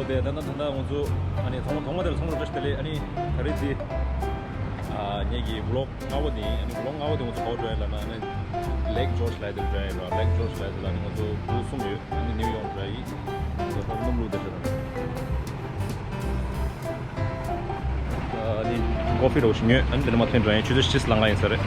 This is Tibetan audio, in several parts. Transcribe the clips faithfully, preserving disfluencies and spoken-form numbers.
དེ་ད་ལྟ་ད་ལྟ་ང་ཚོ་ཨ་ནི་ཐོག་མ་ཐོག་མ་དེར་ཚང་མར་བཀྲ་ཤིས་བདེ་ལེགས། ཨ་ནི་ད་རེས་འདི་ཨ་ངེད་ཀྱི་ཝི་ལོག་ལྔ་པ་དེ་ཡིན། ཨ་ནི་ཝི་ལོག་ལྔ་པ་དེ་ང་ཚོ་ག་པར་འགྲོ་ཡིན་ལབ་ན། ཨ་ནི་ལེག་ཇོརྗ་ལབ་དེར་འགྲོ་ཡིན་ལ། ལེག་ཇོརྗ་ལབ་དེ་ལ་ཨ་ནི་ང་ཚོ་ལུག་གསུམ་ཡོད། ཨ་ནི་ནིའུ་ཡོག་འགྲོ་ཡིན། ང་ཚོ་ཧོབ་སྣུམ་ལུག་དེ་ཤོད་དང་། ཨ་ནི་ཀོ་ཧྥི་རོགས་ཤིག་ཉོས། ཨ་ནི་དེ་ནས་མར་ཐོན་འགྲོ་ཡིན། ཆུ་ཚོད་བཞི་ལྷག་ལ་ཡིན་ས་རེད།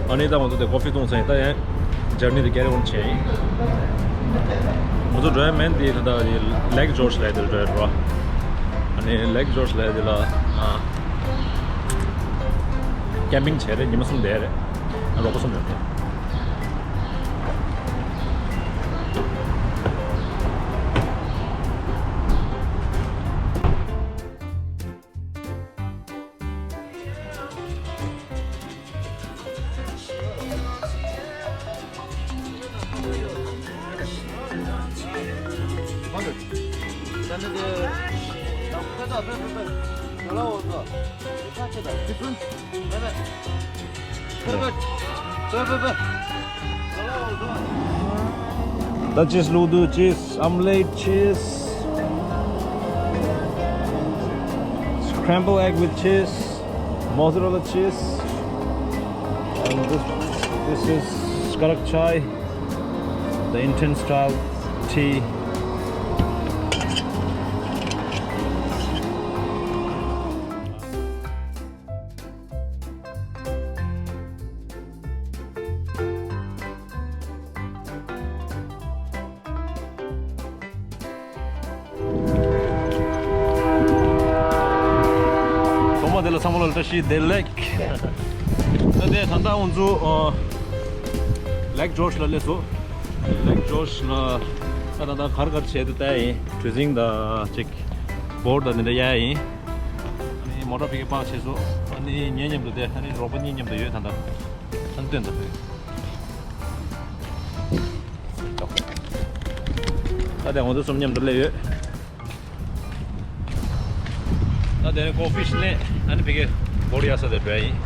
ཨ་ནི་ད་ང་ཚོ་དེ་ཀོ་ཧྥི་བཏུང་ཚར་ཡིན། ད་ཡང་ཇར་ནི་དེ་ཀེ་རི་ཨོན་བྱས་ཡིན། ང་ཚོ་འགྲོ་ཡ་མེན་དེ་ད་ལྟ་ལེག་ཇོརྗ་ལབ་དེར་འགྲོ་ཡ་རེད་བ། ཨ་ནི་ལེག་ཇོརྗ་ལབ་དེ་ལ་ཨ་ཀེམ་པིང་བྱས་རེད། ཉི་མ་གསུམ་བསྡད་རེད། ཨ་རོགས་པ་གསུམ་ཡོད་རེད། That cheese, Ludu cheese, omelette cheese, scrambled egg with cheese, mozzarella cheese, and this, this is karak chai, the Indian style tea. ཐོག་མ་དེ་ལ་ཚང་མ་ལ་བཀྲ་ཤིས་བདེ་ལེགས། ད་དེ་ད་ལྟ་ང་ཚོ་ཨ་ལེག་ཇོརྗ་ལ་སླེབས་སོང་། ལེག་ཇོརྗ་ལ་ད་ད་ལྟ་གར་གར་བྱས་ཏེ་བསྡད་ཡིན། གྲུ་གཟིངས་དང་ཅིག་བོར་དང་དེ་འདྲ་གཡར་ཡིན། ཨ་ནི་མོ་ཊ་ཕ་གི་པག་བྱས་སོང་། ཨ་ནི་ངའི་མཉམ་དུ་དེ་ཨ་ནི་རོགས་པ་གཉིས་མཉམ་དུ་ཡོད། ད་ལྟ་ཨ་ནི་སྟོན་དང་། ད་དེ་ང་ཚོ་གསུམ་མཉམ་དུ་སླེབས་ཡོད། ད་དེ་ནས་ཀོ་ཧྥི་ཞིག་ལེན། ཨ་ནི་ཕ་གི་བོར་ཡར་ས་དེར་འགྲོ་ཡ་ཡིན།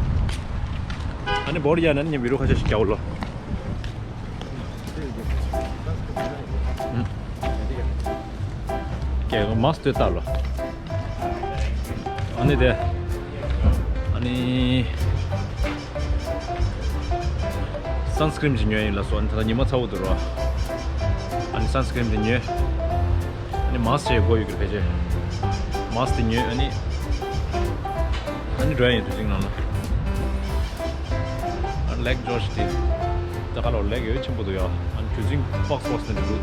ཨ་ནི་བོར་ཡར་ན་ནི་ངས་བི་ཌི་ཡོ་ཁ་ཤས་ཤིག་རྒྱག་ལོ། ཀྱེ་མཱསྐ་དེ་བཏགས་ལོ། ཨ་ནི་དེ། ཨ་ནི་སན་སི་ཀྲིན་ཅིག་ཉོས་ཡིན་ལབ་སོང་། ཨ་ནི་ད་ལྟ་ཉི་མ་ཚ་པོ་འདུག་རོ། ཨ་ནི་སན་སི་ཀྲིན་དེ་ཉོས། ཨ་ནི་མཱསྐ་བྱས་དགོས་ཡོད་ཀྱི་རེད་ཕལ་ཆེར། མཱསྐ་དེ་ཉོས། ཨ་ནི་ཨ་ནི་འགྲོ་ཡ་ཡིན། དུས་ཚིགས་ནང་ལ། ཨ་ནི་ལེག་ཇོརྗ་དེ་ད་ག་ལ་ལེག་ཡོད་ཆེན་པོ་འདུག་ཡ། ཨ་ནི་དུས་ཚིགས་ཕོགས་ཕོགས་ནས་འདུག་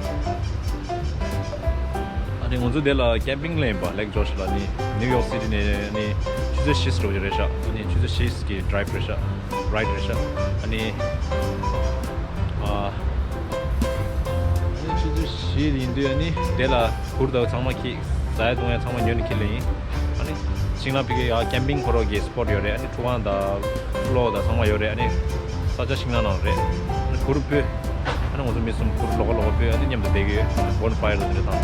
ཨ་ནི་ང་ཚོ་དེ་ལ་ཀེམ་པིང་ལེན་པ་ལེག་ཇོརྗ་ལ་ནི་ནིའུ་ཡོག་སི་ཊི་ནས་ནི་ཆུ་ཚོད་བཞི་འགྲོ་གི་རེད་ཤག་ཨ་ནི་ཆུ་ཚོད་བཞི་གི་ཌི་རའི་བྷི་རེད་ཤག་རའི་ཌི་རེད་ཤག་ཨ་ནི་ཨ་ཨ་ནི་ཆུ་ཚོད་བཞི་ཡིན་དུས་ཨ་ནི་དེ་ལ་གུར་དང་ཚང་མ་ཁྱེར། ཟ་ཡ་བཏུང་ཡ་ཚང་མ་ཉོས་ནས་ཁྱེར་ལེ་ཡིན། ཨ་ནི་ཤིང་ནགས་ཕ་གི་ཡ་ཀེམ་པིང་འཁོར་བ་གི་སི་པོཊ་ཡོད་རེད། ཨ་ནི་ཁྲུ་གང་དང་གློག་དང་ཚང་མ་ཡོད་རེད། ཨ་ནི་ས་ཆ་ཤིང་ནགས་ནང་རེད། ཨ་ནི་གུར་ཕུལ། ཨ་ནི་ང་ཚོ་མི་གསུམ་གུར་ལོགས་ཀ་ལོགས་ཀ་ཕུལ། ཨ་ནི་མཉམ་དུ་བསྡད་ཀྱི་ཡོད། བོན་ཕ་ཡར་ལ་འདྲ་དང་།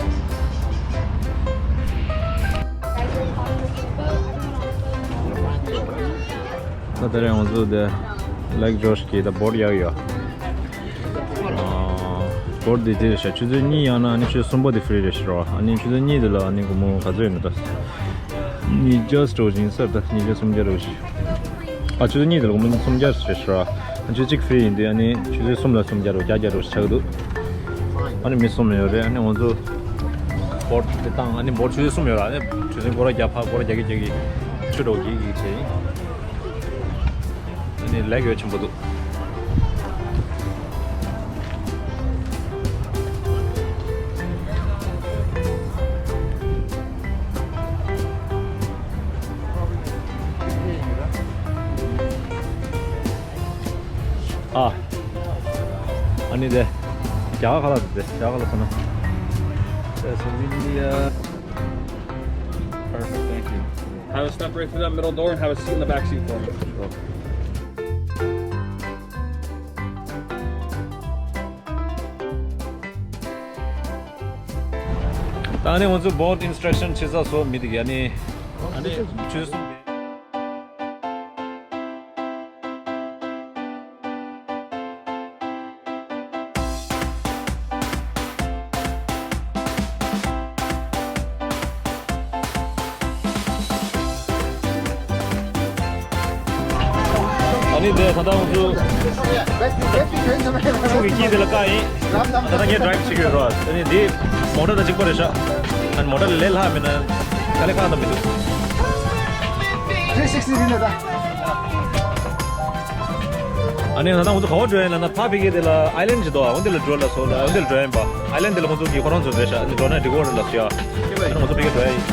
ད་ད་རེས་ང་ཚོ་དེ་ལེག་ཇོརྗ་གི་ད་བོར་ཡག་ཡོད། ཨ་བོར་དེ་དེ་རེད་ཤག་ཆུ་ཚོད་གཉིས་ཡང་ན་ཨ་ནི་ཆུ་ཚོད་གསུམ་པ་དེ་ཧྥི་རི་རེད་ཤག་རོ། ཨ་ནི་ཆུ་ཚོད་གཉིས་དེ་ལ་ཨ་ནི་སྒོར་མོ་ག་ཚོད་ཡོད་ན་ད། ཉིས་བརྒྱ་འགྲོ་བཞིན་ས་ད་ཉིས་བརྒྱ་སུམ་བརྒྱ་འགྲོ་བཞིན། ཨ་ཆུ་ཚོད་གཉིས་དེ་ལ་སྒོར་མོ་སུམ་བརྒྱ་རེད་ཤག་རོ། ཨ་ཆུ་ཚོད་གཅིག་ཧྥི་རི་ཡིན་དུས་ཨ་ནི་ཆུ་ཚོད་གསུམ་ལ་སུམ་བརྒྱ་རེད། བརྒྱ་བརྒྱ་འགྲོ་བཞིན་ཆགས་ཀྱི་འདུག་ཨ་ནི་མི་གསུམ་ཡོད་རེད། ཨ་ནི་ང་ཚོ་བོར་དེ་བཏང་། ཨ་ནི་བོར་ཆུ་ཚོད་གསུམ་ཡོད་ར། ཨ་ནི་ཆུ་ཚོད་སྒོར་བརྒྱ་ཕར་སྒོར་བརྒྱ་གི་བརྒྱ་གི་ཆུ་འགྲོ་གི་གི་བྱས་ཡིན། ཨ་ནི་ལེག་ཡོད་ཆེན་པོ་འདུག་ཨ། ཨ་ནི་དེ། རྒྱ་གར་ཁ་ལག་དེ། རྒྱ་གར་ཁ་ལག་ཁོ་ན། That's a really, uh, perfect, thank you. Have a step right through that middle door and have a seat in the back seat for me. Sure. ད་ནི་ང་ཚོ་boat instruction བྱེད་ས་སོ་མི་དེ་ག་ནི་ཨ་ནི་ཆུ་སོ། ཨ་ནི་དེ་ད་ལྟ་ང་ཚོ་ཆུ་གི་དཀྱིལ་དེ་ལ་བཀག་ཡིན། ད་ལྟ་ངས་drive བྱེད་ཀྱི་ཡོད་རོ། ཨ་ནི་འདི་མོ་ཊ་དང་གཅིག་པ་རེད་ཤག་ཨ་ནི་མོ་ཊ་ལས་ལྷག་མེད་ན་དཀའ་ལས་ཁག་ད་མི་འདུག three sixty ཡིན་ད། ཨ་ནི་ད་ལྟ་ང་ཚོ་ག་པར་འགྲོ་ཡིན་ལབ་ན། ཕ་ཕ་གི་དེ་ལ་island ཅིག་འདུག་འོ་འདི་ལ་འགྲོ་ལབ་སོང་། འོ་འདི་ལ་འགྲོ་ཡིན་པ། island དེ་ལ་ཁོང་ཚོ་གི་ཁོ་རང་ཚོ་རེད་ཤག་ཨ་ནི་འགྲོ་ན་འགྲིག་གི་རེད་ལབ་སོང་ཡ། ཨ་ནི་ང་ཚོ་ཕ་གི་འགྲོ་ཡ་ཡིན།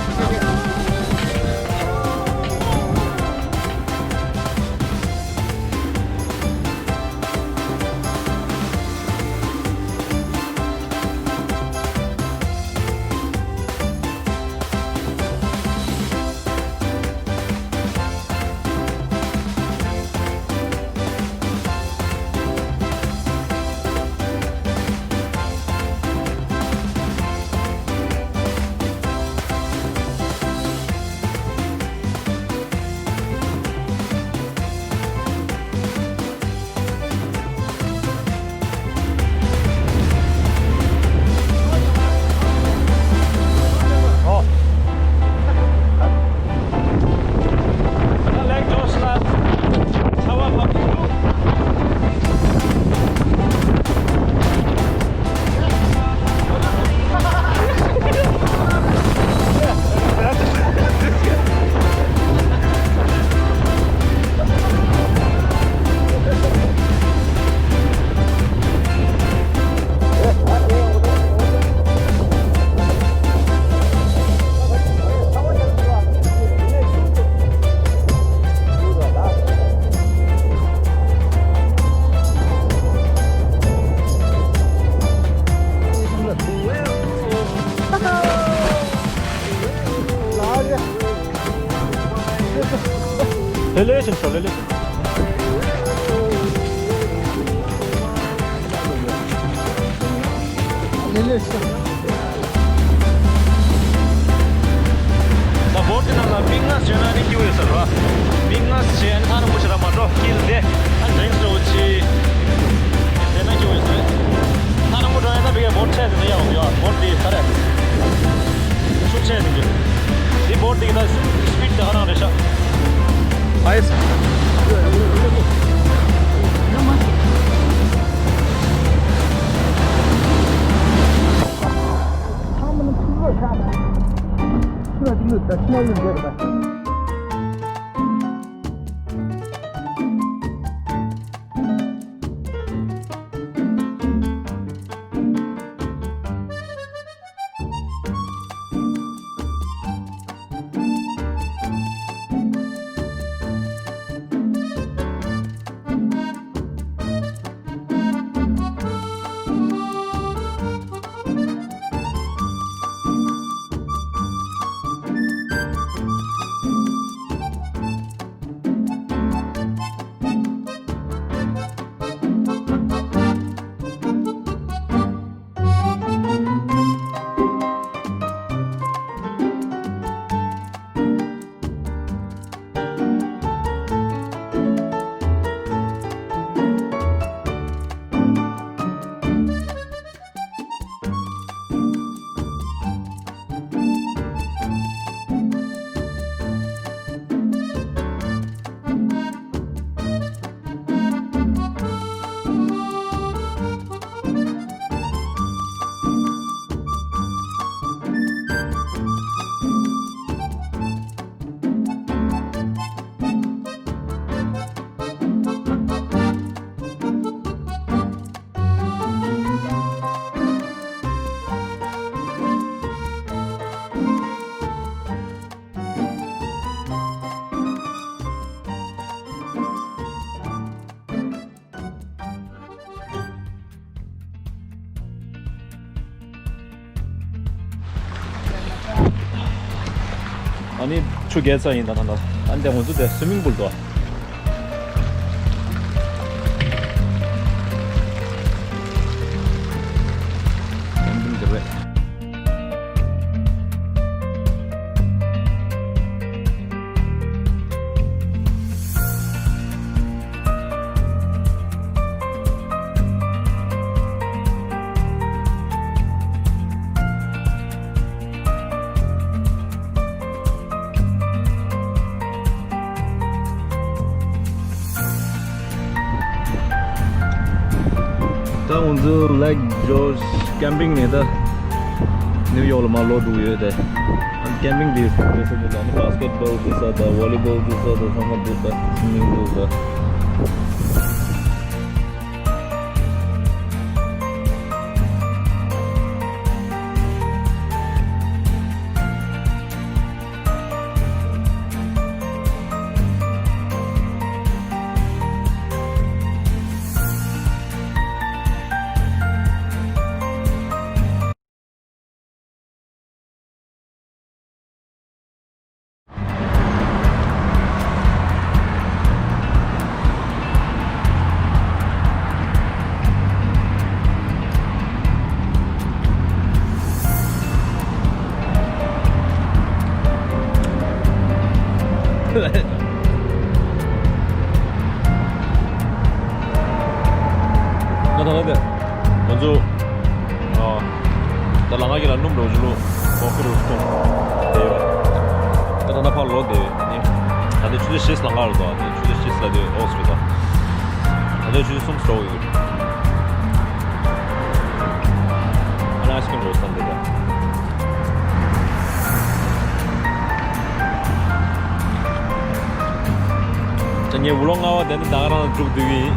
ལེ་ལེ་ཞིག་ཤོག་ལེ་ལེ་ཞིག་ལེ་ལེ་ཤོག་ད་བོ་ཊི་ནང་ལ་མི་ལྔ་བྱོན་ན་ནི་སྐྱིད་པོ་ཡོད་ས་རེད་བ། མི་ལྔ་བྱས་ན་ཐག་རིང་པོ་ཞིག་ལ་མ་འགྲོ། དཀྱིལ་དེ་ཨ་འགྲེང་སོ་ཆེ། དེ་ན་སྐྱིད་པོ་ཡོད་ས་རེད། ཐག་རིང་པོ་འགྲོ་ཡ་ན་བི་གའི་བོ་ཊི་ཆེ་ཟེར་ན་ཡག་ཡོད། བོ་ཊི་དེ་ག་རེ་ཤུགས་ཆེ་ཟེར་རྒྱུ། དེ་བོ་ཊི་དེ་གི་ད་སི་པིཌ་དེ་ཧ་རང་རེད་ཤག་ཨའི་སི། ཨ་ནི་ཆུ་རྒྱས་ཚར་ཡིན་ད་ད་ད། ཨ་ནི་དེ་ང་ཚོ་དེ་སུའི་མིང་པུལ་དོ། ཡང་འདི་འདི་རེད། ང་ཚོ་Lake George camping ནས་ད་ནིའུ་ཡོག་ལ་མར་ལོག་འགྲོ་གི་ཡོད་དེ། ཨ་ནི་camping འདི་འདུག་ས་འདུག་ཨ་ནི་basketball འདུག་ས་དང་volleyball འདུག་ས་དང་ཚང་མ་འདུག་ས། swimming འདུག་ས། ང་ད་ལྟ་དེ་ང་ཚོ་ཨ་ད་ལམ་ཁ་གི་ལ་སྣུམ་རོགས་ཅུ་ལུ་ཀོ་ཕི་རུ་སོང་དེ་ཡོད། ད་ད་ལྟ་ཕར་ལོག་དེ་ནི་ད་ལྟ་ཆུ་ཚོད་བཞི་ལམ་ཁ་རུ་འདུག་ཨ་ནི་ཆུ་ཚོད་བཞི་ལ་དེ་ཨོག་སི་རུ་ད་ད་ལྟ་ཆུ་ཚོད་གསུམ་འགྲོ་གི་ཡོད། ཨ་ནི་ཨ་སི་ཀིམ་རོགས་ས་འདི་ད། ད་ངའི་vlog ལྔ་པ་དེ་ནི་ད་ག་རང་གྲུབ་བསྡད་ཀྱི་ཡིན།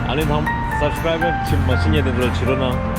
ཨ་ནི་དང་subscribe ཅིག་མ་བྱེད་མཁན་དེ་ཚོ་བྱེད་རོགས་གནང་།